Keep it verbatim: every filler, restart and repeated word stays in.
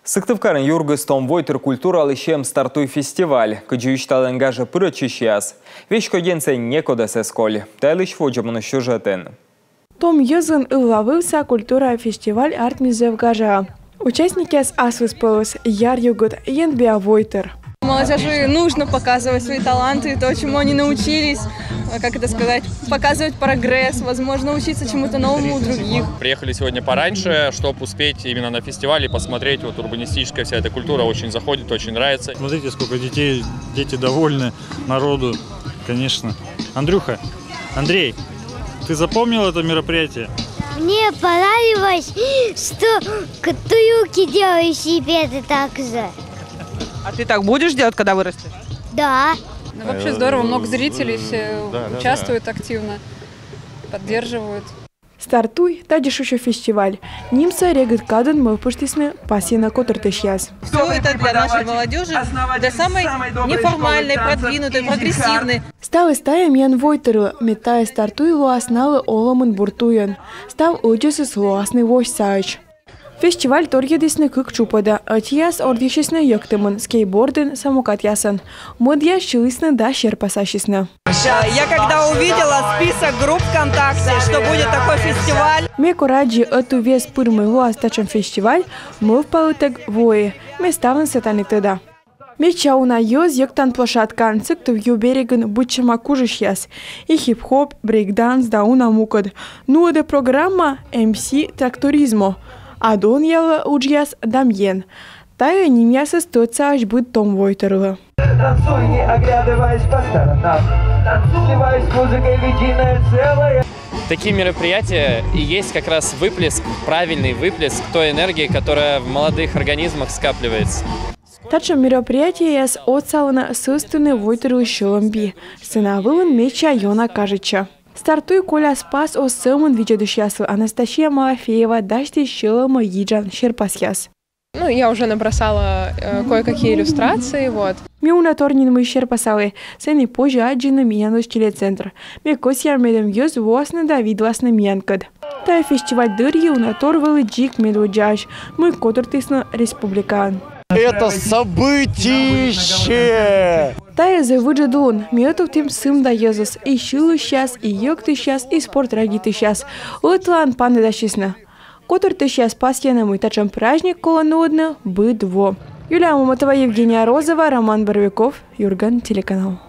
Сыктывкарын юргис том войтыр культуралы сиӧм «Стартуй» фестиваль. Кыдзи висьталӧны гажӧ пырӧдчысьяс, веськодь енсӧ некодӧс эз коль. Та йылысь водзӧ миян сюжетын. Том йӧзлӧн ывла вывса культура фестиваль артмис зэв гажа. Участникъяс аслыспӧлӧс яр югыд, енбиа войтыр. Молодежи нужно показывать свои таланты, то, чему они научились, э, как это сказать, показывать прогресс, возможно, учиться чему-то новому у других. Приехали сегодня пораньше, чтобы успеть именно на фестивале посмотреть. Вот урбанистическая вся эта культура очень заходит, очень нравится. Смотрите, сколько детей, дети довольны, народу, конечно. Андрюха, Андрей, ты запомнил это мероприятие? Мне понравилось, что к-, трюки делаешь и петы так же. А ты так будешь делать, когда вырастешь? Да. Ну, вообще здорово, много зрителей, все участвуют активно, поддерживают. «Стартуй» — тадзи шусьӧ фестиваль. Нимсӧ регыд кадын мӧвпыштісны пасйыны котыртысьяс. Все это для нашей молодежи, для самой неформальной, продвинутой, прогрессивной. Ставыс тайӧ миян войтырлы, мед тайӧ «Стартуй» лоас налы олӧмын бур туйӧн. Став ӧдзӧсыс лоасны восьсаӧсь. Фестиваль торйӧдісны кык чупӧда. Ӧтияс ордйысисны йӧктымын, скейтбордын, самокатъясӧн. Мӧдъяс сьылісны да серпасасисны. Я когда увидела список групп ВКонтакте, что будет такой фестиваль. Ме кор аддзи, ӧтуввез пыр, мый лоас татшӧм фестиваль, мӧвпалытӧг вои. Ме ставнысӧ тані тӧда. Медся уна йӧз йӧктан площадкаын, Сыктыв ю берегын быдсяма кужысьяс. И хип-хоп, брейк-данс да уна мукӧд. Нуӧдӧ программа «МС Тракторизмо». А донъялӧ уджъяс Дамьен. Тайӧ нимъясыс тӧдсаӧсь быд том войтырлы. Танцуй, не оглядываясь по сторонам. Танцуй, сливаясь с музыкой в единое целое. Такие мероприятия и есть как раз выплеск, правильный выплеск той энергии, которая в молодых организмах скапливается. Татшӧм мероприятиеяс отсалӧны сӧстыны войтырлысь сьӧлӧм би. Сцена вылын медся ёна кажитчӧ. «Стартуй» коляс пас оз сӧмын видзӧдысьяслы. Анастасия Малафеева дасьтіс сьӧлӧмӧ йиджан серпасъяс. Ну, я уже набросала, э, кое-какие иллюстрации, вот. Ме уна тор нин мый серпасалі, сэні позьӧ аддзыны миянлысь телецентр. Ме кӧсъя, медым йӧз воасны да видласны миянкӧд. Тайӧ фестиваль дырйи уна тор вӧлі дзик медводдзаысь, мый котыртісны республикаын. Это событище! Тайӧ зэв ыджыд лун. Ми ӧтувтім сымда йӧзӧс: и сьылысьяс, и йӧктысьяс, и спорт радейтысьяс. Ӧтлаын паныдасисны. Котыртысьяс пасйӧны, мый татшӧм праздник колӧ нуӧдны быд во. Юлия Момотова, Евгения Розова, Роман Боровиков, «Юрган» телеканал.